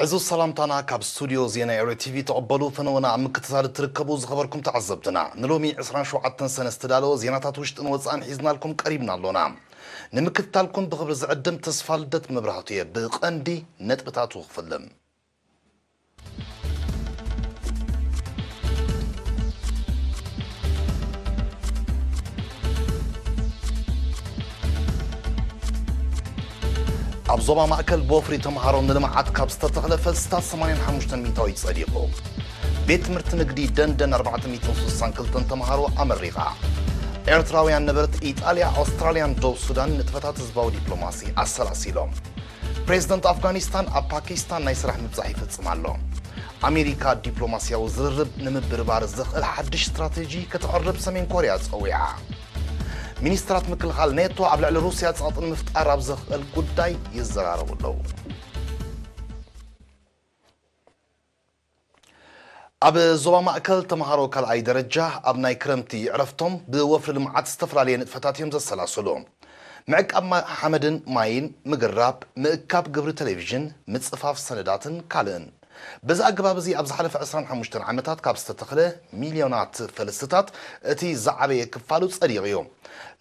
ዕዙዝ ሰላምታና ካብ ስቱድዮ ዜና ኤሪ ቲቪ ተቐበሉ። ፈነወና ኣብ ምክትታል እትርከቡ ዝኸበርኩም ተዓዘብትና፣ ንሎሚ ዕስራን ሸውዓተን ሰነ ዝተዳለወ ዜናታት ውሽጥን ወጻእን ሒዝናልኩም ቀሪብና ኣሎና። ንምክትታልኩም ብኽብሪ ዝዕድም ተስፋ ልደት መብራህቱ እየ። ብቐንዲ ነጥብታቱ ክፍልም። ኣብ ዞባ ማእከል ብወፍሪ ተምሃሮ ንልምዓት ካብ ዝተተኽለ ፈልስታት ሰማንያን ሓሙሽተን ሚእታዊት ጸዲቑ። ቤት ትምህርቲ ንግዲ ደንደን ኣርባዕተ ሚእትን ስሳን ክልተን ተምሃሮ ኣመሪቓ። ኤርትራውያን ነበርቲ ኢጣልያ፣ ኣውስትራልያን ደቡብ ሱዳን ንጥፈታት ህዝባዊ ዲፕሎማሲ ኣሰላሲሎም። ፕሬዝደንት ኣፍጋኒስታን ኣብ ፓኪስታን ናይ ስራሕ ምብጻሕ ይፍጽም ኣሎ። ኣሜሪካ ዲፕሎማስያዊ ዝርርብ ንምብርባር ዘኽእል ሓድሽ ስትራቴጂ ከተቕርብ ሰሜን ኮርያ ጸዊዓ። ሚኒስትራት ምክልኻል ኔቶ ኣብ ልዕሊ ሩስያ ጸቕጢ ንምፍጣር ኣብ ዘኽእል ጉዳይ ይዘራረቡ ኣለዉ። ኣብ ዞባ ማእከል ተምሃሮ ካልኣይ ደረጃ ኣብ ናይ ክረምቲ ዕረፍቶም ብወፍሪ ልምዓት ዝተፈላለየ ንጥፈታት እዮም ዘሰላስሉ። ምዕቃብ ማ-፣ ሓመድን ማይን፣ ምግራብ፣ ምእካብ ግብሪ ቴሌቪዥን፣ ምጽፋፍ ሰነዳትን ካልእን። በዚ ኣገባብ እዚ ኣብ ዝሓለፈ ዕስራን ሓሙሽተን ዓመታት ካብ ዝተተኽለ ሚልዮናት ፈልስታት እቲ ዝዓበየ ክፋሉ ጸዲቑ እዩ።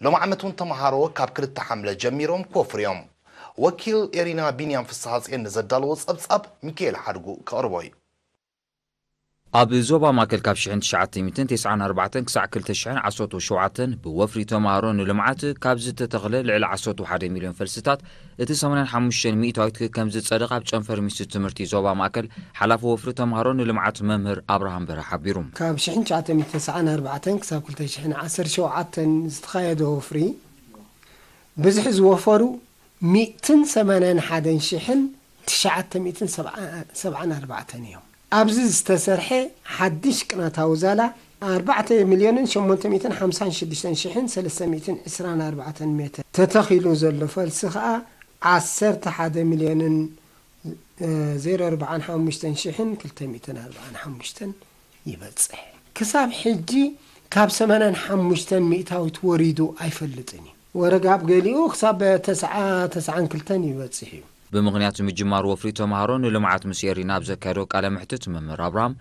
ሎም ዓመት እውን ተምሃሮ ካብ ክልተ ሓምለ ጀሚሮም ክወፍሩ እዮም። ወኪል ኤሪና ቢንያም ፍስሓጽዮን ንዘዳለዎ ጸብጻብ ሚካኤል ሓድጉ ከቕርቦ እዩ። ኣብ ዞባ ማእከል ካብ ሽሕን ትሽዓተ ሚእትን ተስዓን ኣርባዕተን ክሳዕ ክልተ ሽሕን ዓሰርተ ሸውዓተን ብወፍሪ ተምሃሮ ንልምዓት ካብ ዝተተኽለ ልዕሊ ዓሰርተ ሓደ ሚልዮን ፈልስታት እቲ ሰማንያን ሓሙሽተን ሚእታዊት ከም ዝጸደቕ ኣብ ጨንፈር ሚኒስትሪ ትምህርቲ ዞባ ማእከል ሓላፊ ወፍሪ ተምሃሮ ንልምዓት መምህር ኣብርሃም በርሀ ሓቢሩ። ካብ ሽሕን ትሽዓተ ሚእትን ተስዓን ኣርባዕተን ክሳብ ክልተ ሽሕን ዓሰርተ ሸውዓተን ዝተኻየደ ወፍሪ ብዝሒ ዝወፈሩ ሚእትን ሰማንያን ሓደን ሽሕን ትሽዓተ ሚእትን ሰብዓን ኣርባዕተን እዮም። ኣብዚ ዝተሰርሐ ሓድሽ ቅናታዊ ዛላ ኣርባዕተ ሚልዮንን ሸሞንተ ሚእትን ሓምሳን ሽዱሽተን ሽሕን ሰለስተ ሚእትን ዕስራን ኣርባዕተን ሜትር ተተኺሉ ዘሎ ፈልሲ ኸኣ ዓሰርተ ሓደ ሚልዮንን ዜሮ ኣርባዓን ሓሙሽተን ሽሕን ክልተ ሚእትን ኣርባዓን ሓሙሽተን ይበጽሕ። ክሳብ ሕጂ ካብ ሰማንያን ሓሙሽተን ሚእታዊት ወሪዱ ኣይፈልጥን እዩ። ወረጋብ ገሊኡ ክሳብ ተስዓ፣ ተስዓን ክልተን ይበጽሕ እዩ። ብምኽንያት ምጅማር ወፍሪ ተምሃሮ ንልምዓት ምስ ኤሪና ኣብ ዘካየዶ ቃለ መሕትት መምህር ኣብርሃም፣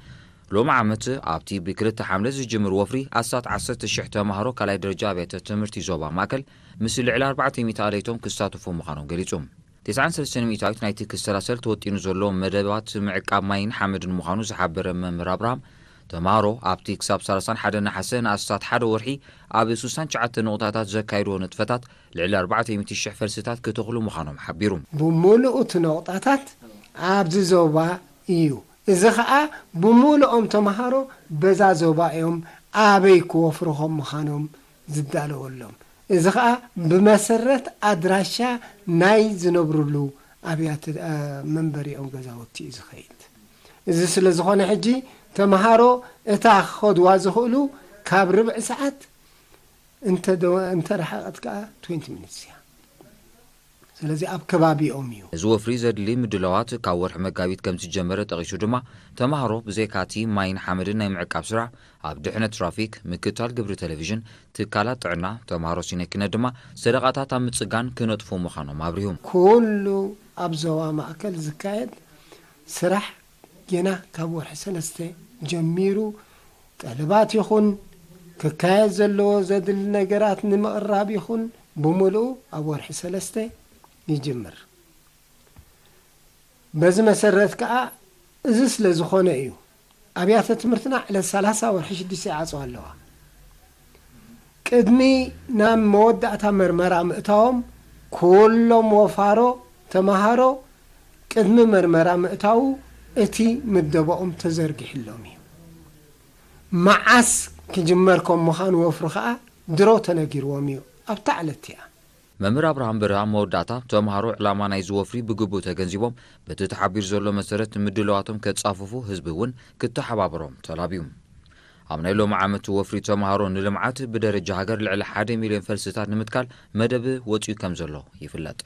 ሎሚ ዓመት ኣብቲ ብክልተ ሓምለ ዝጅምር ወፍሪ ኣስታት ዓሰርተ ሽሕ ተምሃሮ ካልኣይ ደረጃ ኣብያተ ትምህርቲ ዞባ ማእከል ምስ ልዕሊ ኣርባዕተ ሚእቲ ኣለይቶም ክሳተፉ ምዃኖም ገሊጹ። ተስዓን ሰለስተን ሚእታዊት ናይቲ ክሰላሰል ተወጢኑ ዘሎ መደባት ምዕቃብ ማይን ሓመድን ምዃኑ ዝሓበረ መምህር ኣብርሃም፣ ተምሃሮ ኣብቲ ክሳብ ሰላሳን ሓደን ነሓሰ ንኣስታት ሓደ ወርሒ ኣብ ስሳን ትሽዓተን ነቑጣታት ዘካየድዎ ንጥፈታት ልዕሊ ኣርባዕተ ሚእቲ ሽሕ ፈልስታት ክተኽሉ ምዃኖም ሓቢሩ። ብምሉኡ እቲ ነቑጣታት ኣብዚ ዞባ እዩ። እዚ ኸኣ ብምሉኦም ተምሃሮ በዛ ዞባ እዮም ኣበይ ክወፍሩ ከም ምዃኖም ዝዳለወሎም። እዚ ኸኣ ብመሰረት ኣድራሻ ናይ ዝነብርሉ ኣብያተ፣ እ፣ መንበሪኦም ገዛውቲ እዩ ዝኸይድ። እዚ ስለ ዝኾነ ሕጂ ተምሃሮ እታ ክኸድዋ ዝኽእሉ ካብ ርብዒ ሰዓት እንተ ደ-፣ እንተ ረሓቐት ከኣ ትዌንቲ ሚኒትስ እያ። ስለዚ ኣብ ከባቢኦም እዩ። እዚ ወፍሪ ዘድሊ ምድላዋት ካብ ወርሒ መጋቢት ከም ዝጀመረ ጠቒሱ ድማ፣ ተምሃሮ ብዘይካቲ ማይን ሓመድን ናይ ምዕቃብ ስራሕ፣ ኣብ ድሕነት ትራፊክ፣ ምክትታል ግብሪ ቴሌቪዥን፣ ትካላት ጥዕና፣ ተምሃሮ ሲነኪነት ድማ ሰደቓታት ኣብ ምጽጋን ክነጥፉ ምዃኖም ኣብሪሁ። ኩሉ ኣብ ዞባ ማእከል ዝካየድ ስራሕ ጌና ካብ ወርሒ ሰለስተ ጀሚሩ ጠለባት ይኹን ክካየድ ዘለዎ ዘድሊ ነገራት ንምቕራብ ይኹን ብምሉኡ ኣብ ወርሒ ሰለስተ ይጅምር። በዚ መሰረት ከኣ እዚ ስለ ዝኾነ እዩ ኣብያተ ትምህርትና ዕለት ሰላሳ ወርሒ ሽዱሽተ ይዓጽዋ ኣለዋ። ቅድሚ ናብ መወዳእታ መርመራ ምእታዎም ኩሎም ወፋሮ ተምሃሮ ቅድሚ መርመራ ምእታዉ እቲ ምደባኦም ተዘርጊሕሎም እዩ። መዓስ ክጅመር ከም ምዃኑ ወፍሪ ኸኣ ድሮ ተነጊርዎም እዩ ኣብታ ዕለት እቲኣ። መምህር ኣብርሃም በርሀ ኣብ መወዳእታ፣ ተምሃሮ ዕላማ ናይዚ ወፍሪ ብግቡእ ተገንዚቦም፣ በቲ ተሓቢሩ ዘሎ መሰረት ምድላዋቶም ከጻፍፉ ህዝቢ እውን ክተሓባበሮም ተላብዩ። ኣብ ናይ ሎሚ ዓመት ወፍሪ ተምሃሮ ንልምዓት ብደረጃ ሃገር ልዕሊ ሓደ ሚልዮን ፈልስታት ንምትካል መደብ ወጺኡ ከም ዘሎ ይፍለጥ።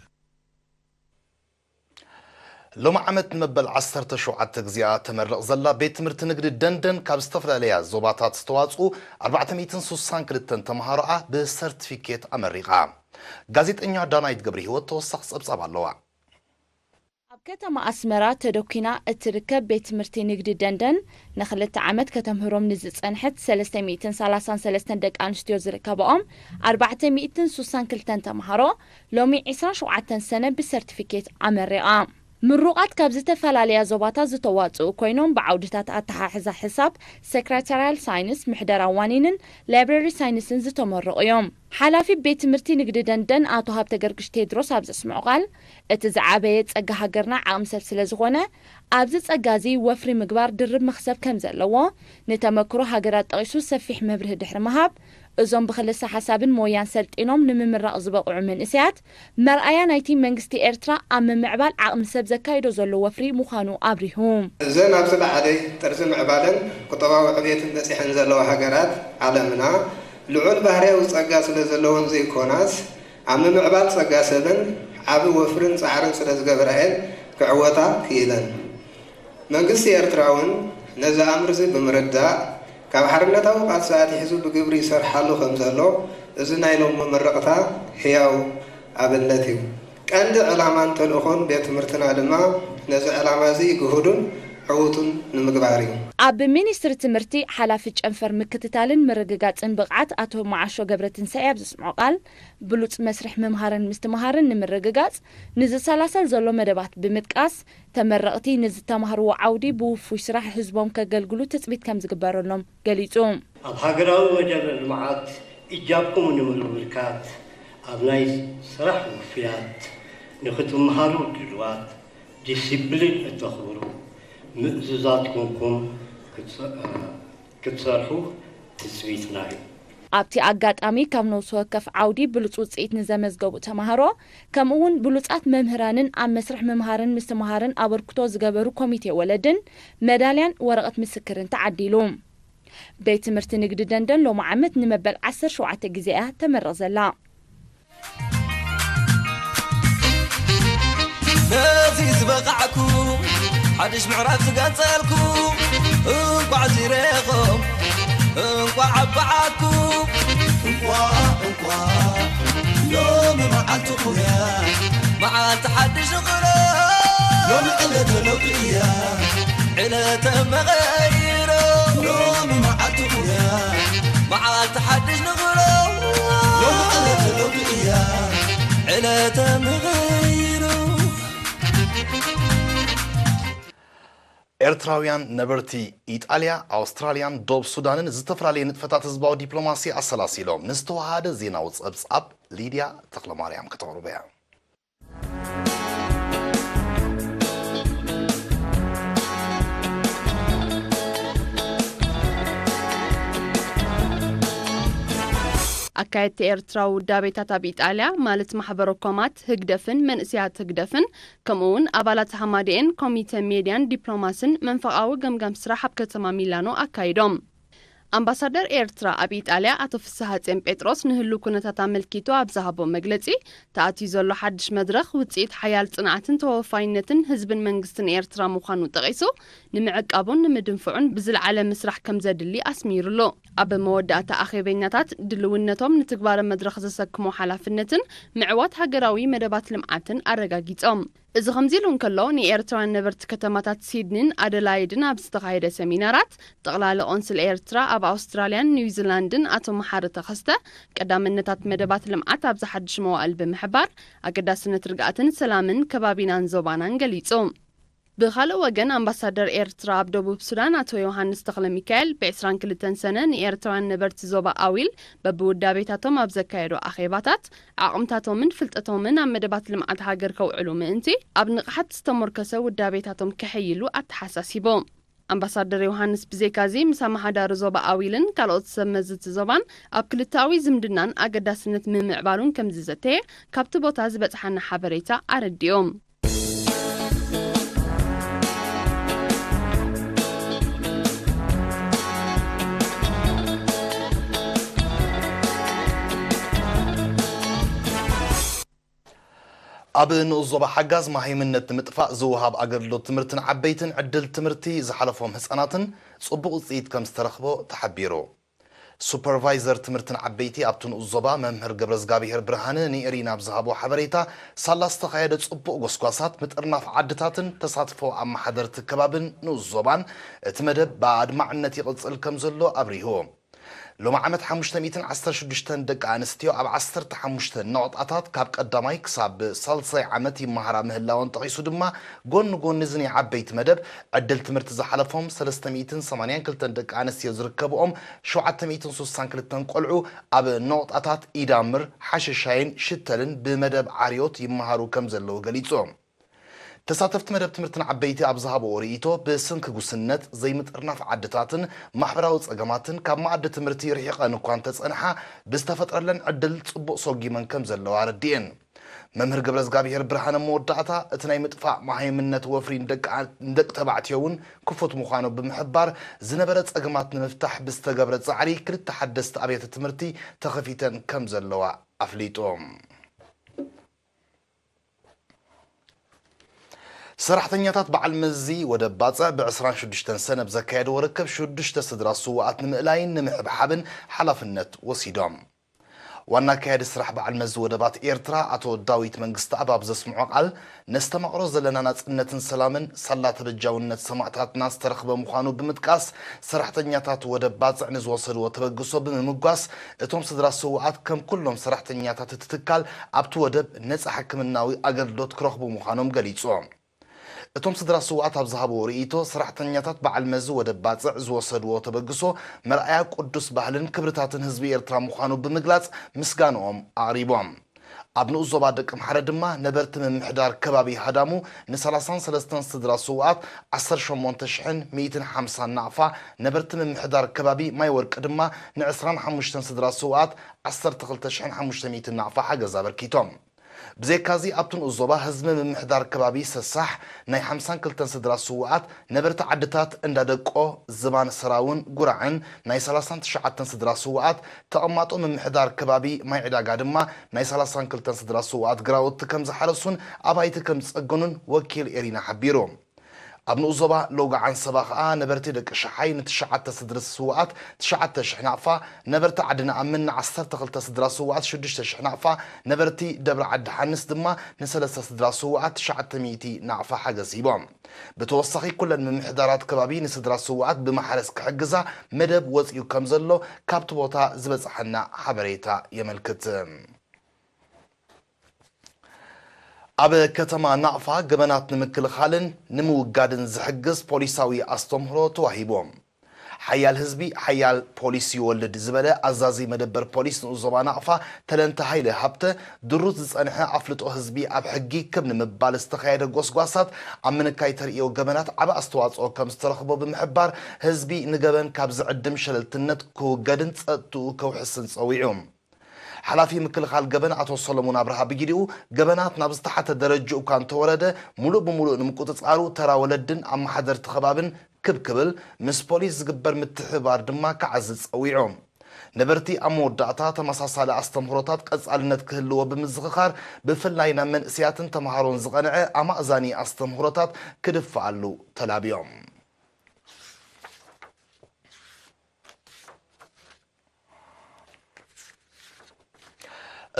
ሎሚ ዓመት ንመበል ዓሰርተ ሸውዓተ ግዜኣ ተመርቕ ዘላ ቤት ትምህርቲ ንግዲ ደንደን ካብ ዝተፈላለያ ዞባታት ዝተዋጽኡ ኣርባዕተ ሚእትን ስሳን ክልተን ተምሃሮኣ ብሰርቲፊኬት ኣመሪቓ። ጋዜጠኛ ዳናይት ገብረ ህይወት ተወሳኺ ጸብጻብ ኣለዋ። ኣብ ከተማ ኣስመራ ተደኲና እትርከብ ቤት ትምህርቲ ንግዲ ደንደን ንኽልተ ዓመት ከተምህሮም ንዝጸንሐት ሰለስተ ሚእትን ሰላሳን ሰለስተን ደቂ ኣንስትዮ ዝርከብኦም ኣርባዕተ ሚእትን ስሳን ክልተን ተምሃሮ ሎሚ ዕስራን ሸውዓተን ሰነ ብሰርቲፊኬት ኣመሪቓ። ምሩቓት ካብ ዝተፈላለያ ዞባታት ዝተዋጽኡ ኮይኖም ብዓውድታት ኣተሓሕዛ ሕሳብ፣ ሴክሬታርያል ሳይንስ፣ ምሕደራ ዋኒንን ላይብረሪ ሳይንስን ዝተመረቑ እዮም። ሓላፊ ቤት ትምህርቲ ንግዲ ደንደን ኣቶ ሃብተ ገርግሽ ቴድሮስ ኣብ ዘስምዖ ቃል፣ እቲ ዝዓበየ ጸጋ ሃገርና ዓቕሚ ሰብ ስለ ዝኾነ፣ ኣብዚ ጸጋ እዚ ወፍሪ ምግባር ድርብ መኽሰብ ከም ዘለዎ፣ ንተመክሮ ሃገራት ጠቒሱ ሰፊሕ መብርሂ ድሕሪ ምሃብ፣ እዞም ብክልሰ ሓሳብን ሞያን ሰልጢኖም ንምምራቕ ዝበቕዑ መንእሰያት፣ መርኣያ ናይቲ መንግስቲ ኤርትራ ኣብ ምምዕባል ዓቕሚ ሰብ ዘካይዶ ዘሎ ወፍሪ ምዃኑ ኣብሪሁ። እዘን ኣብ ዝለዓለ ጥርዚ ምዕባለን ቁጠባዊ ዕብየትን በጺሐን ዘለዋ ሃገራት ዓለምና፣ ልዑል ባህርያዊ ጸጋ ስለ ዘለወን ዘይኮናስ፣ ኣብ ምምዕባል ጸጋ ሰብን ዓቢ ወፍርን ጻዕርን ስለ ዝገበራ እየን ክዕወታ ክኢለን። መንግስቲ ኤርትራ እውን ነዚ ኣምርዚ ብምርዳእ፣ ካብ ሓርነታዊ ቃልሲ ኣትሒዙ ብግብሪ ይሰርሓሉ ከም ዘሎ፣ እዚ ናይ ሎሚ መመረቕታ ህያው ኣብነት እዩ። ቀንዲ ዕላማን ተልእኾን ቤት ትምህርትና ድማ፣ ነዚ ዕላማ እዚ ግሁድን ዕዉትን ንምግባር እዩ። ኣብ ሚኒስትሪ ትምህርቲ ሓላፊ ጨንፈር ምክትታልን ምርግጋጽን ብቕዓት ኣቶ መዓሾ ገብረትንሳኤ ኣብ ዘስምዖ ቃል፣ ብሉጽ መስርሕ ምምሃርን ምስትምሃርን ንምርግጋጽ ንዝሰላሰል ዘሎ መደባት ብምጥቃስ፣ ተመረቕቲ ንዝተማህርዎ ዓውዲ ብውፉይ ስራሕ ህዝቦም ከገልግሉ ትጽቢት ከም ዝግበረሎም ገሊጹ። ኣብ ሃገራዊ መደረ ልምዓት እጃብኩም ንምብርካት፣ ኣብ ናይ ስራሕ ውፉያት፣ ንኽትምሃሩ ድሉዋት፣ ዲሲፕሊን እተኽብሩ፣ ምእዙዛት ኮንኩም ክትሰ-፣ ክትሰርሑ ትጽቢትና እዩ። ኣብቲ ኣጋጣሚ ካብ ነፍሲ ወከፍ ዓውዲ ብሉጽ ውጽኢት ንዘመዝገቡ ተማሃሮ፣ ከምኡ እውን ብሉጻት መምህራንን ኣብ መስርሕ ምምሃርን ምስትምሃርን ኣበርክቶ ዝገበሩ ኮሚቴ ወለድን መዳልያን ወረቐት ምስክርን ተዓዲሉ። ቤት ትምህርቲ ንግዲ ደንደን ሎሚ ዓመት ንመበል ዓሰርተ ሸውዓተ ግዜ እያ ተመርቕ ዘላ። ነዚ ዝበቓዕኩ፣ ሓድሽ ምዕራፍ ዝገጸልኩ፣ እንቋዕ ዝረኸም፣ እንቋዕ ኣበዓኩ። እንቋዕ፣ እንቋዕ ሎሚ መዓልትኹም እያ። መዓልቲ ሓድሽ ንቕሎ። ሎሚ ዕለተ ለውጢ እያ። ዕለተ መቐይሮ። ሎሚ መዓልትኹም እያ። መዓልቲ ሓድሽ ንቕሎ። ሎሚ ዕለተ ለውጢ እያ። ዕለተ መቐይሮ። ኤርትራውያን ነበርቲ ኢጣልያ፣ ኣውስትራልያን ዶብ ሱዳንን ዝተፈላለየ ንጥፈታት ህዝባዊ ዲፕሎማሲ ኣሰላሲሎም። ንዝተወሃደ ዜናዊ ጸብጻብ ሊድያ ተኽለማርያም ከተቕርቦ እያ። ኣካየድቲ ኤርትራዊ ውዳቤታት ኣብ ኢጣልያ፣ ማለት ማሕበረ ኮማት ህግደፍን መንእሰያት ህግደፍን፣ ከምኡ እውን ኣባላት ሃማደኤን ኮሚተ ሜድያን ዲፕሎማስን መንፈቓዊ ገምጋም ስራሕ ኣብ ከተማ ሚላኖ ኣካይዶም። ኣምባሳደር ኤርትራ ኣብ ኢጣልያ ኣቶ ፍስሃጽዮን ጴጥሮስ ንህሉ ኩነታት ኣመልኪቱ ኣብ ዝሃቦ መግለጺ፣ ተኣትዩ ዘሎ ሓድሽ መድረኽ ውጽኢት ሓያል ጽንዓትን ተወፋይነትን ህዝብን መንግስትን ኤርትራ ምዃኑ ጠቒሱ፣ ንምዕቃቡን ንምድንፍዑን ብዝለዓለ ምስራሕ ከም ዘድሊ ኣስሚሩሉ። ኣብ መወዳእታ ኣኼበኛታት ድልውነቶም ንትግባረ መድረኽ ዘሰክሞ ሓላፍነትን ምዕዋት ሃገራዊ መደባት ልምዓትን ኣረጋጊጾም። እዚ ከምዚ ኢሉ እንከሎ፣ ንኤርትራውያን ነበርቲ ከተማታት ሲድኒን ኣደላይድን ኣብ ዝተኻየደ ሰሚናራት፣ ጠቕላሊ ቆንስል ኤርትራ ኣብ ኣውስትራልያን ኒውዚላንድን ኣቶ መሓሪ ተኸስተ፣ ቀዳምነታት መደባት ልምዓት ኣብዚ ሓድሽ መዋእል ብምሕባር፣ ኣገዳስነት ርግኣትን ሰላምን ከባቢናን ዞባናን ገሊጹ። ብኻልእ ወገን፣ ኣምባሳደር ኤርትራ ኣብ ደቡብ ሱዳን ኣቶ ዮሃንስ ተኽለሚካኤል፣ ብ ዕስራን ክልተን ሰነ ንኤርትራውያን ነበርቲ ዞባ ኣዊል በብውዳቤታቶም ኣብ ዘካየዶ ኣኼባታት፣ ዓቕምታቶምን ፍልጠቶምን ኣብ መደባት ልምዓት ሃገር ከውዕሉ ምእንቲ፣ ኣብ ንቕሓት ዝተሞርከሰ ውዳቤታቶም ከሐይሉ ኣተሓሳሲቡ። ኣምባሳደር ዮሃንስ ብዘይካዚ፣ ምስ ኣመሓዳሪ ዞባ ኣዊልን ካልኦት ሰብ መዚ እቲ ዞባን ኣብ ክልተኣዊ ዝምድናን ኣገዳስነት ምምዕባሉን ከምዝዘተየ ካብቲ ቦታ ዝበጽሓና ሓበሬታ ኣረዲኡ። ኣብ ንኡስ ዞባ ሓጋዝ መሃይምነት ንምጥፋእ ዝወሃብ ኣገልግሎት ትምህርትን ዓበይትን ዕድል ትምህርቲ ዝሓለፎም ህጻናትን ጽቡቕ ውጽኢት ከም ዝተረኽቦ ተሓቢሩ። ሱፐርቫይዘር ትምህርትን ዓበይቲ ኣብቲ ንኡስ ዞባ መምህር ገብረዝጋብሄር ብርሃነ ንኤሪና ኣብ ዝሃቦ ሓበሬታ፣ ሳላ ዝተኻየደ ጽቡቕ ጎስጓሳት ምጥርናፍ ዓድታትን ተሳትፎ ኣመሓደርቲ ከባብን ንኡስ ዞባን እቲ መደብ ብኣድማዕነት ይቕጽል ከም ዘሎ ኣብሪሁ። ሎሚ ዓመት ሓሙሽተ ሚእትን ዓሰርተ ሽዱሽተን ደቂ ኣንስትዮ ኣብ ዓሰርተ ሓሙሽተ ነቑጣታት ካብ ቀዳማይ ክሳብ ሳልሳይ ዓመት ይመሃራ ምህላወን ጠቒሱ ድማ፣ ጎኒ ጎኒ እዚ ናይ ዓበይቲ መደብ ዕድል ትምህርቲ ዝሓለፎም ሰለስተ ሚእትን ሰማንያን ክልተን ደቂ ኣንስትዮ ዝርከብኦም ሸውዓተ ሚእትን ስሳን ክልተን ቆልዑ ኣብ ነቑጣታት ኢዳምር፣ ሓሸሻይን ሽተልን ብመደብ ዓርዮት ይመሃሩ ከም ዘለዉ ገሊጹ። ተሳተፍቲ መደብ ትምህርትን ዓበይቲ ኣብ ዝሃብዎ ርእይቶ፣ ብስንኪ ጉስነት፣ ዘይምጥርናፍ ዓድታትን ማሕበራዊ ጸገማትን ካብ መኣዲ ትምህርቲ ርሒቐን እኳ እንተጸንሓ፣ ብዝተፈጥረለን ዕድል ጽቡቕ ሰጒመን ከም ዘለዋ ኣረዲኤን። መምህር ገብረዝጋብሄር ብርሃነ መወዳእታ፣ እቲ ናይ ምጥፋእ መሃይምነት ወፍሪ ንደቂ ኣ-፣ ንደቂ ተባዕትዮ እውን ክፉት ምዃኑ ብምሕባር፣ ዝነበረ ጸገማት ንምፍታሕ ብዝተገብረ ጻዕሪ ክልተ ሓደስቲ ኣብያተ ትምህርቲ ተኸፊተን ከም ዘለዋ ኣፍሊጡ። ሰራሕተኛታት በዓል መዚ ወደብ ባጽዕ ብዕስራን ሽዱሽተን ሰነ ብዘካየድዎ ርክብ ሽዱሽተ ስድራ ስዉኣት ንምእላይን ንምሕብሓብን ሓላፍነት ወሲዶም። ዋና ኣካያዲ ስራሕ በዓል መዚ ወደባት ኤርትራ ኣቶ ዳዊት መንግስተኣብ ኣብ ዘስምዖ ቃል፣ ነስተማቕሮ ዘለና ናጽነትን ሰላምን ሳላ ተበጃውነት ሰማእታትና ዝተረኽበ ምዃኑ ብምጥቃስ፣ ሰራሕተኛታት ወደብ ባጽዕ ንዝወሰድዎ ተበግሶ ብምምጓስ፣ እቶም ስድራ ስዉኣት ከም ኩሎም ሰራሕተኛታት እቲ ትካል ኣብቲ ወደብ ነጻ ሕክምናዊ ኣገልግሎት ክረኽቡ ምዃኖም ገሊጹ። እቶም ስድራ ስዉኣት ኣብ ዝሃብዎ ርእይቶ፣ ሰራሕተኛታት በዓል መዚ ወደብ ባጽዕ ዝወሰድዎ ተበግሶ መርኣያ ቅዱስ ባህልን ክብርታትን ህዝቢ ኤርትራ ምዃኑ ብምግላጽ ምስጋንኦም ኣቕሪቦም። ኣብ ንኡስ ዞባ ደቀምሓረ ድማ ነበርቲ ምምሕዳር ከባቢ ሃዳሙ ንሰላሳን ሰለስተን ስድራ ስዉኣት ዓሰርተ ሸሞንተ ሽሕን ሚእትን ሓምሳን ናቕፋ፣ ነበርቲ ምምሕዳር ከባቢ ማይ ወርቂ ድማ ንዕስራን ሓሙሽተን ስድራ ስዉኣት ዓሰርተ ክልተ ሽሕን ሓሙሽተ ሚእትን ናቕፋ ሓገዝ ኣበርኪቶም። ብዘይካዚ ኣብቲ ንኡስ ዞባ ህዝቢ ምምሕዳር ከባቢ ሰሳሕ ናይ ሓምሳን ክልተን ስድራ ስዉኣት ነበርቲ ዓድታት እንዳ ደቆ፣ ዝባን ሰራውን ጉራዕን ናይ ሰላሳን ትሽዓተን ስድራ ስዉኣት ተቐማጦ ምምሕዳር ከባቢ ማይ ዕዳጋ ድማ ናይ ሰላሳን ክልተን ስድራ ስዉኣት ግራውቲ ከም ዝሓረሱን ኣባይቲ ከም ዝጸገኑን ወኪል ኤሪና ሓቢሩ። ኣብ ንኡስ ዞባ ሎጋዓን ሰባ ኸኣ ነበርቲ ደቂ ሸሓይ ንትሽዓተ ስድሪ ስዉኣት ትሽዓተ ሽሕ ናቕፋ፣ ነበርቲ ዓዲ ነኣምን ንዓሰርተ ክልተ ስድራ ስዉኣት ሽዱሽተ ሽሕ ናቕፋ፣ ነበርቲ ደብረ ዓዲ ሓንስ ድማ ንሰለስተ ስድራ ስዉኣት ትሽዓተ ሚእቲ ናቕፋ ሓገዝ ሂቦም። ብተወሳኺ ኩለን ምምሕዳራት ከባቢ ንስድራ ስዉኣት ብማሕረስ ክሕግዛ መደብ ወጺኡ ከም ዘሎ ካብቲ ቦታ ዝበጽሓና ሓበሬታ የመልክት። ኣብ ከተማ ናቕፋ ገበናት ንምክልኻልን ንምውጋድን ዝሕግዝ ፖሊሳዊ ኣስተምህሮ ተዋሂቡ። ሓያል ህዝቢ ሓያል ፖሊስ ይወልድ ዝበለ ኣዛዚ መደበር ፖሊስ ንኡስ ዞባ ናቕፋ ተለንተ ሃይለ ሃብተ፣ ድሩት ዝጸንሐ ኣፍልጦ ህዝቢ ኣብ ሕጊ ክብ ንምባል ዝተኻየደ ጎስጓሳት ኣብ ምንካይ ተርእዮ ገበናት ዓቢ ኣስተዋጽኦ ከም ዝተረኽቦ ብምሕባር፣ ህዝቢ ንገበን ካብ ዝዕድም ሸለልትነት ክውገድን ጸጥትኡ ከውሕስን ጸዊዑ። ሓላፊ ምክልኻል ገበን ኣቶ ሰሎሞን ኣብርሃ ብጊዲኡ፣ ገበናት ናብ ዝተሓተ ደረጅኡ እኳ እንተወረደ፣ ሙሉእ ብሙሉእ ንምቁጽጻሩ ተራ ወለድን ኣመሓደርቲ ከባብን ክብ ክብል፣ ምስ ፖሊስ ዝግበር ምትሕብባር ድማ ክዓዝዝ ጸዊዑ። ነበርቲ ኣብ መወዳእታ ተመሳሳሊ ኣስተምህሮታት ቀጻልነት ክህልዎ ብምዝኽኻር፣ ብፍላይ ናብ መንእሰያትን ተምሃሮን ዝቐንዐ ኣማእዛኒ ኣስተምህሮታት ክድፍኣሉ ተላብዮም።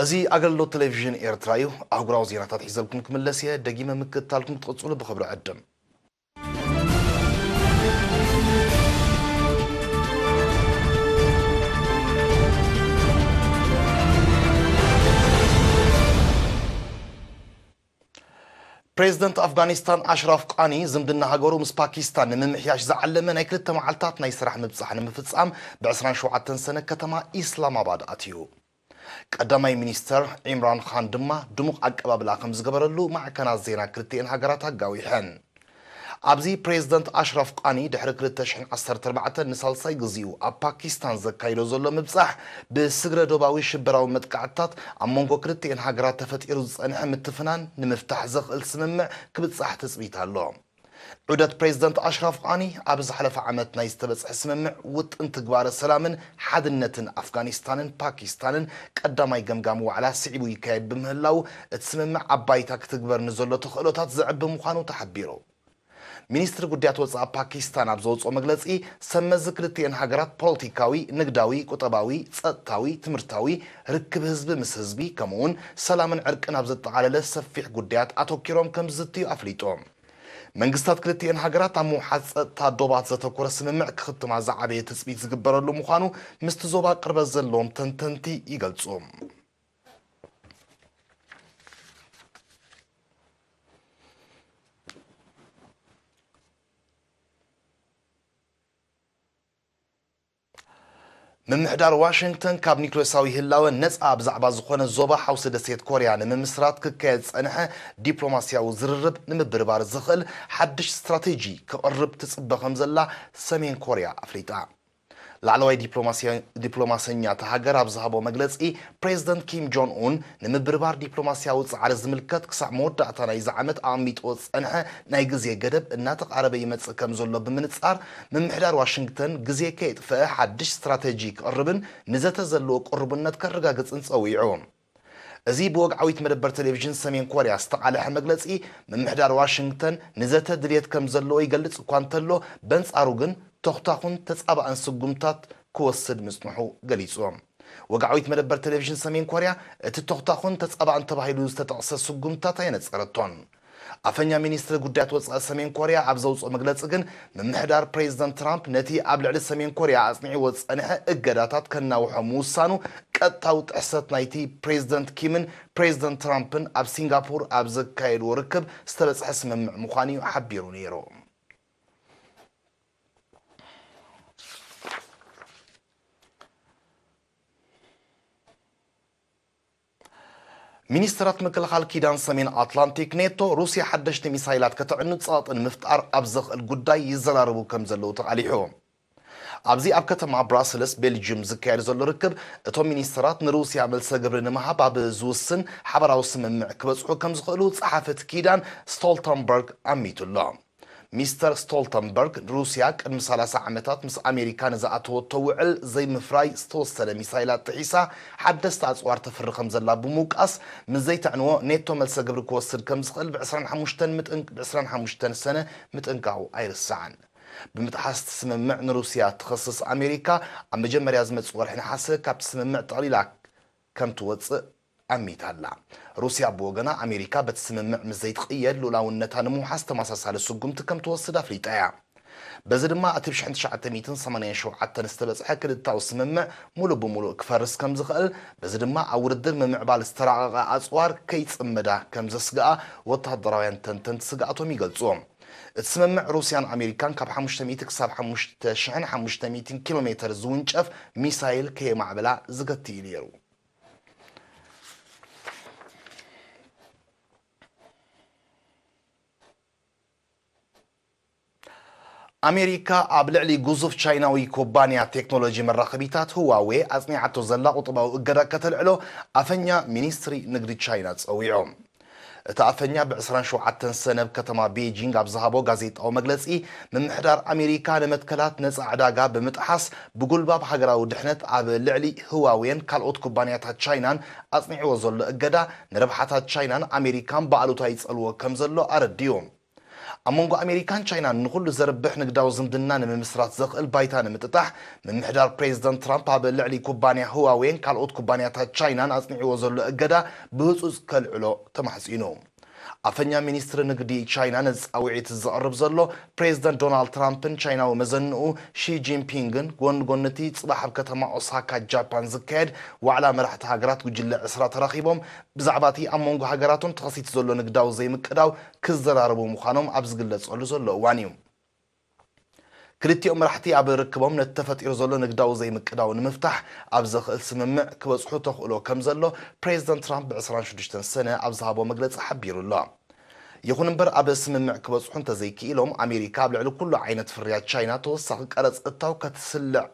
እዚ ኣገልግሎት ቴሌቪዥን ኤርትራ እዩ። ኣህጉራዊ ዜናታት ሒዘልኩም ክምለስ እየ። ደጊመ ምክትታልኩም ክትቕጽሉ ብኽብሪ ዕድም። ፕሬዝደንት ኣፍጋኒስታን ኣሽራፍ ቃኒ ዝምድና ሃገሩ ምስ ፓኪስታን ንምምሕያሽ ዝዓለመ ናይ ክልተ መዓልታት ናይ ስራሕ ምብጻሕ ንምፍጻም ብ ዕስራን ሸውዓተን ሰነ ከተማ ኢስላማባድ ኣትዩ። ቀዳማይ ሚኒስተር ዒምራን ኻን ድማ ድሙቕ ኣቀባብላ ከም ዝገበረሉ ማዕከናት ዜና ክልቲኤን ሃገራት ኣጋዊሐን። ኣብዚ ፕሬዝደንት ኣሽራፍ ቃኒ ድሕሪ ክልተ ሽሕን ዓሰርተ ኣርባዕተን ንሳልሳይ ግዜኡ ኣብ ፓኪስታን ዘካይዶ ዘሎ ምብጻሕ፣ ብስግረ ዶባዊ ሽበራዊ መጥቃዕትታት ኣብ መንጎ ክልቲኤን ሃገራት ተፈጢሩ ዝጸንሐ ምትፍናን ንምፍታሕ ዘኽእል ስምምዕ ክብጻሕ ትጽቢት ኣሎ። ዑደት ፕሬዝደንት ኣሽራፍ ቃኒ ኣብ ዝሓለፈ ዓመት ናይ ዝተበጽሐ ስምምዕ ውጥን ትግባረ ሰላምን ሓድነትን ኣፍጋኒስታንን ፓኪስታንን ቀዳማይ ገምጋም ዋዕላ ስዒቡ ይካየድ ብምህላው፣ እቲ ስምምዕ ኣብ ባይታ ክትግበር ንዘሎ ተኽእሎታት ዘዕቢ ምዃኑ ተሓቢሩ። ሚኒስትሪ ጉዳያት ወጻኢ ፓኪስታን ኣብ ዘውጽኦ መግለጺ፣ ሰመዚ ክልቲኤን ሃገራት ፖለቲካዊ፣ ንግዳዊ፣ ቁጠባዊ፣ ጸጥታዊ፣ ትምህርታዊ፣ ርክብ ህዝቢ ምስ ህዝቢ፣ ከምኡውን ሰላምን ዕርቅን ኣብ ዘጠቓለለ ሰፊሕ ጉዳያት ኣተኪሮም ከም ዝዝትዩ ኣፍሊጦም። መንግስታት ክልቲኤን ሃገራት ኣብ ምውሓስ ጸጥታ ዶባት ዘተኮረ ስምምዕ ክኽትማ ዝዓበየ ትጽቢት ዝግበረሉ ምዃኑ ምስቲ ዞባ ቅርበት ዘለዎም ተንተንቲ ይገልጹ። ምምሕዳር ዋሽንግተን ካብ ኒክሌሳዊ ህላወ ነጻ ብዛዕባ ዝኾነ ዞባ ሓውሲ ደሴት ኮርያ ንምምስራት ክካየድ ዝጸንሐ ዲፕሎማስያዊ ዝርርብ ንምብርባር ዝኽእል ሓድሽ ስትራቴጂ ክቕርብ ትጽበ ከም ዘላ ሰሜን ኮርያ ኣፍሊጣ። ላዕለዋይ ዲፕሎማስያ-፣ ዲፕሎማሰኛ እታ ሃገር ኣብ ዝሃቦ መግለጺ፣ ፕሬዝደንት ኪም ጆን ኡን ንምብርባር ዲፕሎማስያዊ ጻዕሪ ዝምልከት ክሳዕ መወዳእታ ናይዚ ዓመት ኣቐሚጥዎ ዝጸንሐ ናይ ግዜ ገደብ እናተቓረበ ይመጽእ ከም ዘሎ ብምንጻር፣ ምምሕዳር ዋሽንግተን ግዜ ከየጥፈአ ሓድሽ ስትራተጂ ክቕርብን ንዘተ ዘለዎ ቅሩብነት ከረጋግጽን ጸዊዑ። እዚ ብወግዓዊት መደበር ቴሌቪዥን ሰሜን ኮርያ ዝተቓልሐ መግለጺ፣ ምምሕዳር ዋሽንግተን ንዘተ ድልየት ከም ዘለዎ ይገልጽ እኳ እንተሎ፣ በንጻሩ ግን ተኹታኹን ተጻባእን ስጉምታት ክወስድ ምጽንሑ ገሊጹ። ወግዓዊት መደበር ቴሌቪዥን ሰሜን ኮርያ፣ እቲ ተኹታኹን ተጻባእን ተባሂሉ ዝተጠቕሰ ስጉምታት ኣየነጸረቶን። ኣፈኛ ሚኒስትሪ ጉዳያት ወጻኢ ሰሜን ኮርያ ኣብ ዘውጽኦ መግለጺ ግን፣ ምምሕዳር ፕሬዝደንት ትራምፕ ነቲ ኣብ ልዕሊ ሰሜን ኮርያ ኣጽኒዕዎ ዝጸንሐ እገዳታት ከናውሖ ምውሳኑ ቀጥታዊ ጥሕሰት ናይቲ ፕሬዝደንት ኪምን ፕሬዝደንት ትራምፕን ኣብ ሲንጋፖር ኣብ ዘካየድዎ ርክብ ዝተበጽሐ ስምምዕ ምዃኑ እዩ ሓቢሩ ነይሩ። ሚኒስትራት ምክልኻል ኪዳን ሰሜን ኣትላንቲክ ኔቶ፣ ሩስያ ሓደሽቲ ሚሳይላት ከተዕኑ ጸቕጢ ንምፍጣር ኣብ ዘኽእል ጉዳይ ይዘራረቡ ከም ዘለዉ ተቓሊሑ። ኣብዚ ኣብ ከተማ ብራስልስ ቤልጅዩም ዝካየድ ዘሎ ርክብ፣ እቶም ሚኒስትራት ንሩስያ መልሰ ግብሪ ንምሃብ ኣብ ዝውስን ሓባራዊ ስምምዕ ክበጽሑ ከም ዝኽእሉ ጸሓፊ እቲ ኪዳን ስቶልተንበርግ ኣሚቱ ኣሎ። ሚስተር ስቶልተንበርግ፣ ሩስያ ቅድሚ ሰላሳ ዓመታት ምስ ኣሜሪካ ንዝኣተወቶ ውዕል ዘይምፍራይ ዝተወሰነ ሚሳይላት ጥሒሳ ሓደስቲ ኣጽዋር ተፍሪ ከም ዘላ ብምውቃስ፣ ምስ ዘይተዕንዎ ኔቶ መልሰ ግብሪ ክወስድ ከም ዝኽእል ብ ዕስራን ሓሙሽተን ምጥን-፣ ብ ዕስራን ሓሙሽተን ሰነ ምጥንቃቑ ኣይርሳዕን። ብምጥሓስ እቲ ስምምዕ ንሩስያ ትኸስስ ኣሜሪካ፣ ኣብ መጀመርያ ዝመጽእ ወርሒ ነሓሰ ካብቲ ስምምዕ ጠቕሊላ ከም ትወጽእ ኣሚታ ኣላ። ሩስያ ብወገና፣ ኣሜሪካ በቲ ስምምዕ ምስ ዘይትቕየድ፣ ልኡላውነታ ንምውሓስ ተመሳሳሊ ስጉምቲ ከም ትወስድ ኣፍሊጣ እያ። በዚ ድማ፣ እቲ ብ ሽሕን ትሽዓተ ሚእትን ሰማንያን ሸውዓተን ዝተበጽሐ ክልታዊ ስምምዕ ሙሉእ ብሙሉእ ክፈርስ ከም ዝኽእል፣ በዚ ድማ ኣብ ውድድር ምምዕባል ዝተራቐቐ ኣጽዋር ከይጽመዳ ከም ዘስግኣ ወተሃደራውያን ተንተንቲ ስግኣቶም ይገልጹ። እቲ ስምምዕ፣ ሩስያን ኣሜሪካን ካብ ሓሙሽተ ሚእቲ ክሳብ ሓሙሽተ ሽሕን ሓሙሽተ ሚእትን ኪሎ ሜተር ዝውንጨፍ ሚሳይል ከየማዕበላ ዝገቲ እዩ ነይሩ። ኣሜሪካ ኣብ ልዕሊ ግዙፍ ቻይናዊ ኩባንያ ቴክኖሎጂ መራኸቢታት ህዋዌ ኣጽኒዓቶ ዘላ ቁጠባዊ እገዳ ከተልዕሎ ኣፈኛ ሚኒስትሪ ንግዲ ቻይና ጸዊዑ። እቲ ኣፈኛ ብ ዕስራን ሸውዓተን ሰነ ኣብ ከተማ ቤጂንግ ኣብ ዝሃቦ ጋዜጣዊ መግለጺ፣ ምምሕዳር ኣሜሪካ ንመትከላት ነጻ ዕዳጋ ብምጥሓስ ብጉልባብ ሃገራዊ ድሕነት ኣብ ልዕሊ ህዋዌን ካልኦት ኩባንያታት ቻይናን ኣጽኒዕዎ ዘሎ እገዳ፣ ንረብሓታት ቻይናን ኣሜሪካን ብኣሉታ ይጸልዎ ከም ዘሎ ኣረዲኡ። ኣብ መንጎ ኣሜሪካን ቻይናን ንኹሉ ዘርብሕ ንግዳዊ ዝምድና ንምምስራት ዘኽእል ባይታ ንምጥጣሕ፣ ምምሕዳር ፕሬዝደንት ትራምፕ ኣብ ልዕሊ ኩባንያ ህዋዌን ካልኦት ኩባንያታት ቻይናን ኣጽኒዕዎ ዘሎ እገዳ ብህጹጽ ከልዕሎ ተማሕጺኑ። ኣፈኛ ሚኒስትሪ ንግዲ ቻይና ነዚ ጻውዒት ዘቕርብ ዘሎ፣ ፕሬዝደንት ዶናልድ ትራምፕን ቻይናዊ መዘንኡ ሺ ጂንፒንግን ጎኒ ጎኒ እቲ ጽባሕ ኣብ ከተማ ኦሳካ ጃፓን ዝካየድ ዋዕላ መራሕቲ ሃገራት ጉጅለ ዕስራ ተራኺቦም ብዛዕባ እቲ ኣብ መንጎ ሃገራቶም ተኸሲቱ ዘሎ ንግዳዊ ዘይምቅዳው ክዘራረቡ ምዃኖም ኣብ ዝግለጸሉ ዘሎ እዋን እዩ። ክልቲኦም መራሕቲ ኣብ ርክቦም ነቲ ተፈጢሩ ዘሎ ንግዳዊ ዘይምቅዳው ንምፍታሕ ኣብ ዘኽእል ስምምዕ ክበጽሑ ተኽእሎ ከም ዘሎ ፕሬዝደንት ትራምፕ ብ ዕስራን ሽዱሽተን ሰነ ኣብ ዝሃቦ መግለጺ ሓቢሩ ኣሎ። ይኹን እምበር፣ ኣብ ስምምዕ ክበጽሑ እንተዘይክኢሎም፣ ኣሜሪካ ኣብ ልዕሊ ኩሉ ዓይነት ፍርያት ቻይና ተወሳኺ ቀረጽ እታው ከትስልዕ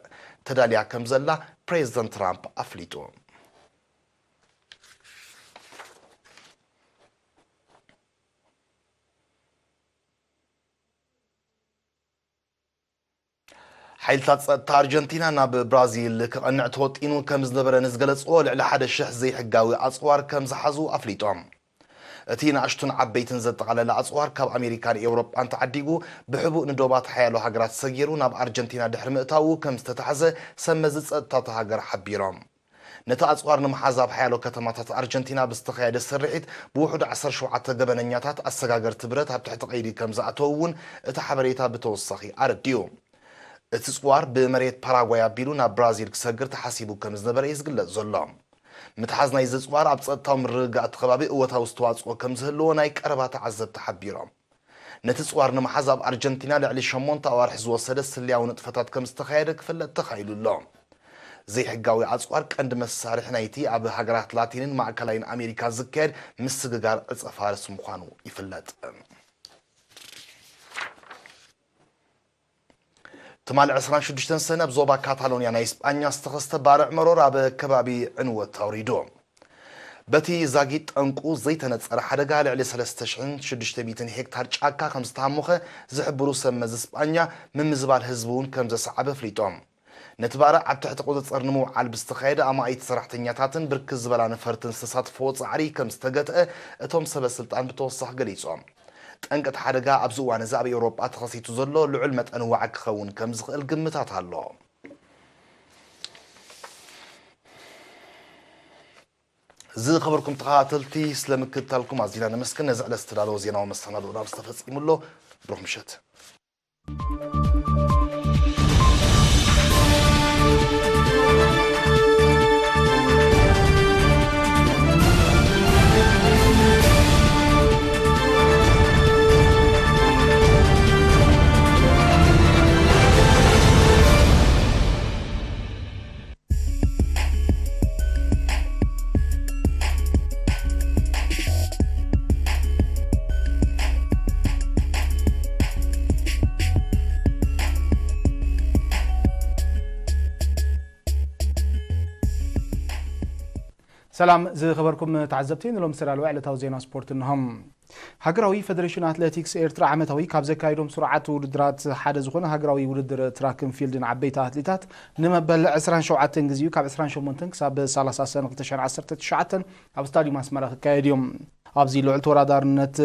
ተዳልያ ከም ዘላ ፕሬዝደንት ትራምፕ ኣፍሊጡ። ሓይልታት ጸጥታ ኣርጀንቲና ናብ ብራዚል ክቐንዕ ተወጢኑ ከም ዝነበረ ንዝገለጽዎ ልዕሊ ሓደ ሽሕ ዘይሕጋዊ ኣጽዋር ከም ዝሓዙ ኣፍሊጦም። እቲ ንኣሽቱን ዓበይትን ዘጠቓለለ ኣጽዋር ካብ ኣሜሪካን ኤውሮጳን ተዓዲጉ ብሕቡእ ንዶባት ሓያሎ ሃገራት ሰጊሩ ናብ ኣርጀንቲና ድሕሪ ምእታዉ ከም ዝተታሕዘ ሰብ መዚ ጸጥታ እታ ሃገር ሓቢሮም። ነቲ ኣጽዋር ንምሓዝ ኣብ ሓያሎ ከተማታት ኣርጀንቲና ብዝተኻየደ ስርሒት ብውሑድ ዓሰርተ ሸውዓተ ገበነኛታት ኣሰጋገርቲ ብረት ኣብ ትሕቲ ቀይዲ ከም ዝኣተዉ እውን እቲ ሓበሬታ ብተወሳኺ ኣረዲኡ። እቲ ጽዋር ብመሬት ፓራጓይ ኣቢሉ ናብ ብራዚል ክሰግር ተሓሲቡ ከም ዝነበረ እዩ ዝግለጽ ዘሎ። ምትሓዝ ናይዚ ጽዋር ኣብ ጸጥታዊ ምርግጋእ እቲ ከባቢ እወታዊ ዝተዋጽኦ ከም ዝህልዎ ናይ ቀረባ ተዓዘብቲ ሓቢሮም። ነቲ ጽዋር ንምሓዝ ኣብ ኣርጀንቲና ልዕሊ ሸሞንተ ኣዋርሕ ዝወሰደ ስለያዊ ንጥፈታት ከም ዝተኻየደ ክፍለጥ ተኻኢሉ ኣሎ። ዘይሕጋዊ ኣጽዋር ቀንዲ መሳርሒ ናይቲ ኣብ ሃገራት ላቲንን ማእከላይን ኣሜሪካ ዝካየድ ምስግጋር ዕጸ ፋርስ ምዃኑ ይፍለጥ። ትማሊ ዕስራን ሽዱሽተን ሰነ ኣብ ዞባ ካታሎንያ ናይ ስጳኛ ዝተኸስተ ባርዕ መሮር ኣብ ከባቢ ዕንወት ኣውሪዱ። በቲ ዛጊት ጠንቁ ዘይተነጸረ ሓደጋ ልዕሊ ሰለስተ ሽሕን ሽዱሽተ ሚእትን ሄክታር ጫካ ከም ዝተሃሞኸ ዝሕብሩ ሰብ መዚ ስጳኛ፣ ምምዝባል ህዝቢ እውን ከም ዘሰዓበ ኣፍሊጦም። ነቲ ባርዕ ኣብ ትሕቲ ቁጽጽር ንምውዓል ብዝተኻየደ ኣማኢት ሰራሕተኛታትን ብርክት ዝበላ ነፈርትን ዝተሳተፈዎ ጻዕሪ ከም ዝተገትአ እቶም ሰበ ስልጣን ብተወሳኺ ገሊጾም። ጠንቂ እቲ ሓደጋ ኣብዚ እዋን እዚ ኣብ ኤውሮጳ ተኸሲቱ ዘሎ ልዑል መጠን ዋዒ ክኸውን ከም ዝኽእል ግምታት ኣሎ። ዝኸበርኩም ተኸታተልቲ፣ ስለ ምክትታልኩም ኣዚና ነመስግን። ነዚ ዕለት ዝተዳለወ ዜናዊ መሰናድኦና ኣብዚ ተፈጺሙ ኣሎ። ብሩኽ ምሸት። ሰላም ዝኸበርኩም ተዓዘብቲ፣ ንሎም ዝተዳለወ ዕለታዊ ዜና ስፖርት እንሆም። ሃገራዊ ፈደሬሽን ኣትሌቲክስ ኤርትራ ዓመታዊ ካብ ዘካየዶም ስሩዓት ውድድራት ሓደ ዝኾነ ሃገራዊ ውድድር ትራክን ፊልድን ዓበይቲ ኣትሌታት ንመበል ዕስራን ሸውዓተን ግዜኡ ካብ ዕስራን ሸሞንተን ክሳብ ሰላሳ ሰነ ክልተ ሽሕን ዓሰርተ ትሽዓተን ኣብ ስታዲየም ኣስመራ ክካየድ እዩ። ኣብዚ ልዑል ተወዳዳርነት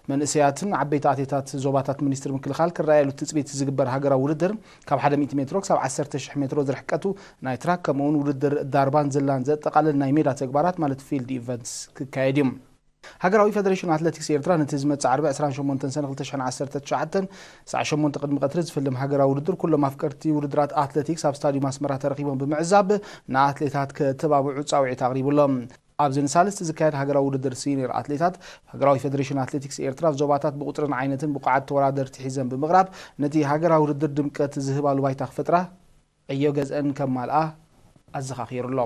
መንእሰያትን ዓበይቲ ኣትሌታት ዞባታት ሚኒስትሪ ምክልኻል ክረኣየሉ ትጽቢት ዝግበር ሃገራዊ ውድድር ካብ ሓደ ሚእቲ ሜትሮ ክሳብ ዓሰርተ ሽሕ ሜትሮ ዝርሕቀቱ ናይ ትራክ ከምኡውን ውድድር ዳርባን ዝላን ዘጠቓልል ናይ ሜዳ ተግባራት ማለት ፊልድ ኢቨንትስ ክካየድ እዩ። ሃገራዊ ፈደሬሽን ኣትሌቲክስ ኤርትራ ነቲ ዝመጽእ ዓርቢ ዕስራን ሸሞንተን ሰነ ክልተ ሽሕን ዓሰርተ ትሽዓተን ሰዓት ሸሞንተ ቅድሚ ቀትሪ ዝፍልም ሃገራዊ ውድድር ኩሎም ኣፍቀርቲ ውድድራት ኣትሌቲክስ ኣብ ስታዲየም ኣስመራ ተረኺቦም ብምዕዛብ ንኣትሌታት ከተባብዑ ጻውዒት ኣቕሪቡ ኣሎ። ኣብዚ ንሳልስቲ ዝካየድ ሃገራዊ ውድድር ሲኒየር ኣትሌታት ሃገራዊ ፈደሬሽን ኣትሌቲክስ ኤርትራ ኣብ ዞባታት ብቁጽርን ዓይነትን ብቑዓት ተወዳደርቲ ሒዘን ብምቕራብ ነቲ ሃገራዊ ውድድር ድምቀት ዝህባሉ ባይታ ክፈጥራ ዕዮ ገዝአን ከማልኣ ኣዘኻኺሩ ኣሎ።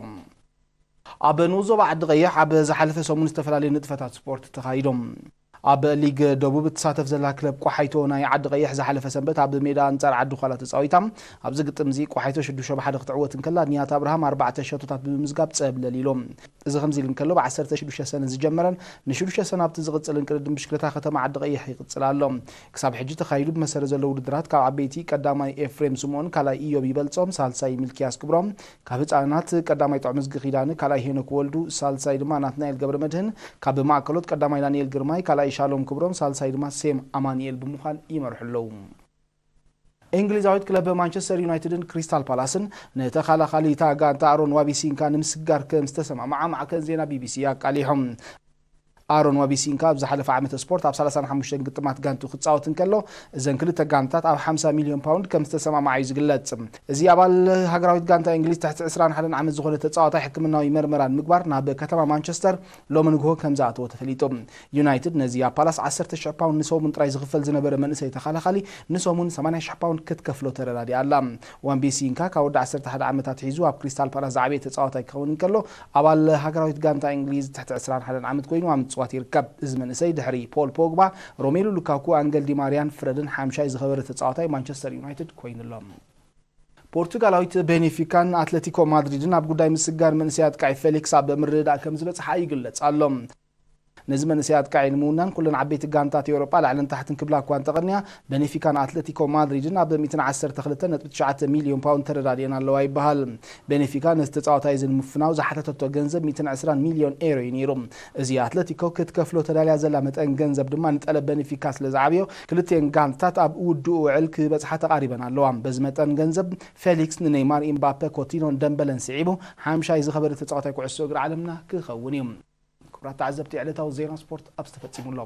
ኣብ ንኡስ ዞባ ዓዲ ቀይሕ ኣብ ዝሓለፈ ሰሙን ዝተፈላለዩ ንጥፈታት ስፖርት ተኻይዶም። ኣብ ሊግ ደቡብ እትሳተፍ ዘላ ክለብ ቆሓይቶ ናይ ዓዲ ቀይሕ ዝሓለፈ ሰንበት ኣብ ሜዳ ኣንጻር ዓዲ ዃላ ተጻዊታ ኣብዚ ግጥም እዚ ቆሓይቶ ሽዱሽተ ብሓደ ክትዕወት እንከላ ንያት ኣብርሃም ኣርባዕተ ሸቶታት ብምምዝጋብ ጸብለል ኢሎም። እዚ ከምዚ ኢሉ እንከሎ ብ ዓሰርተ ሽዱሽተ ሰነ ዝጀመረን ንሽዱሽተ ሰነ ኣብቲ ዝቕጽልን ቅድድም ብሽክለታ ከተማ ዓዲ ቀይሕ ይቕጽል ኣሎ። ክሳብ ሕጂ ተኻይዱ ብመሰረት ዘሎ ውድድራት ካብ ዓበይቲ ቀዳማይ ኤፍሬም ስምኦን፣ ካልኣይ ኢዮብ ይበልጾም፣ ሳልሳይ ሚልኪያስ ክብሮም፣ ካብ ህጻናት ቀዳማይ ጥዑምዝጊ ኪዳነ፣ ካልኣይ ሄኖክ ወልዱ፣ ሳልሳይ ድማ ናትናኤል ገብረ መድህን፣ ካብ ማእከሎት ቀዳማይ ዳንኤል ግርማይ፣ ካልኣይ ሻሎም ክብሮም፣ ሳልሳይ ድማ ሴም ኣማንኤል ብምዃን ይመርሑ ኣለዉ። እንግሊዛዊት ክለብ ማንቸስተር ዩናይትድን ክሪስታል ፓላስን ንተኸላኻሊታ ጋንታ ኣሮን ዋቢሲንካ ንምስጋር ከም ዝተሰማምዓ ማዕከን ዜና ቢቢሲ ኣቃሊሖም። ኣሮን ዋቢሲንካ ኣብ ዝሓለፈ ዓመተ ስፖርት ኣብ ሰላሳን ሓሙሽተን ግጥማት ጋንቱ ክጻወት እንከሎ፣ እዘን ክልተ ጋንታት ኣብ ሓምሳ ሚልዮን ፓውንድ ከም ዝተሰማምዓ እዩ ዝግለጽ። እዚ ኣባል ሃገራዊት ጋንታ እንግሊዝ ትሕቲ ዕስራን ሓደን ዓመት ዝኾነ ተጻዋታይ ሕክምናዊ መርመራ ንምግባር ናብ ከተማ ማንቸስተር ሎሚ ንግሆ ከም ዝኣተወ ተፈሊጡ። ዩናይትድ ነዚ ኣብ ፓላስ ዓሰርተ ሽሕ ፓውንድ ንሰሙን ጥራይ ዝኽፈል ዝነበረ መንእሰይ ተኸላኻሊ ንሰሙን ሰማንያ ሽሕ ፓውንድ ክትከፍሎ ተረዳዲኣ ኣላ። ዋን ቢሲንካ ካብ ወዲ ዓሰርተ ሓደ ዓመት ኣትሒዙ ኣብ ክሪስታል ፓላስ ዝዓበየ ተጻዋታይ ክኸውን እንከሎ፣ ኣባል ሃገራዊት ጋንታ እንግሊዝ ትሕቲ ዕስራን ሓደን ዓመት ኮይኑ ኣብ ምጽዋት ይርከብ። እዚ መንእሰይ ድሕሪ ፖል ፖግባ፣ ሮሜሉ ሉካኩ፣ ኣንገል ዲማርያን ፍረድን ሓምሻይ ዝኸበረ ተጻዋታይ ማንቸስተር ዩናይትድ ኮይኑ ኣሎ። ፖርቱጋላዊት ቤኔፊካን ኣትሌቲኮ ማድሪድን ኣብ ጉዳይ ምስጋር መንእሰይ ኣጥቃዒ ፌሊክስ ኣብ ምርድዳእ ከም ዝበጽሓ ይግለጽ ኣሎ። ነዚ መንእሰይ ኣጥቃዒ ንምውናን ኩለን ዓበይቲ ጋንታት ኤውሮጳ ላዕልን ታሕትን ክብላ እኳ እንተቐንያ፣ ቤኔፊካን ኣትለቲኮ ማድሪድን ኣብ ሚእትን ዓሰርተ ክልተ ነጥቢ ትሽዓተ ሚልዮን ፓውንድ ተረዳዲአን ኣለዋ ይበሃል። ቤኔፊካ ነዚ ተጻዋታይ እዚ ንምፍናው ዝሓተተቶ ገንዘብ ሚእትን ዕስራን ሚልዮን ኤሮ እዩ ነይሩ። እዚ ኣትለቲኮ ክትከፍሎ ተዳልያ ዘላ መጠን ገንዘብ ድማ ንጠለብ ቤኔፊካ ስለ ዝዓብዮ፣ ክልቲኤን ጋንታት ኣብ ውድኡ ውዕል ክበጽሓ ተቓሪበን ኣለዋ። በዚ መጠን ገንዘብ ፌሊክስ ንኔይማር፣ ኢምባፔ፣ ኮቲኖን ደምበለን ስዒቡ ሓምሻይ ዝኸበደ ተጻዋታይ ኩዕሶ እግሪ ዓለምና ክኸውን እዩ። ክቡራት ተዓዘብቲ፣ ዕለታዊ ዜና ስፖርት ኣብዚ ተፈጺሙ ኣሎ።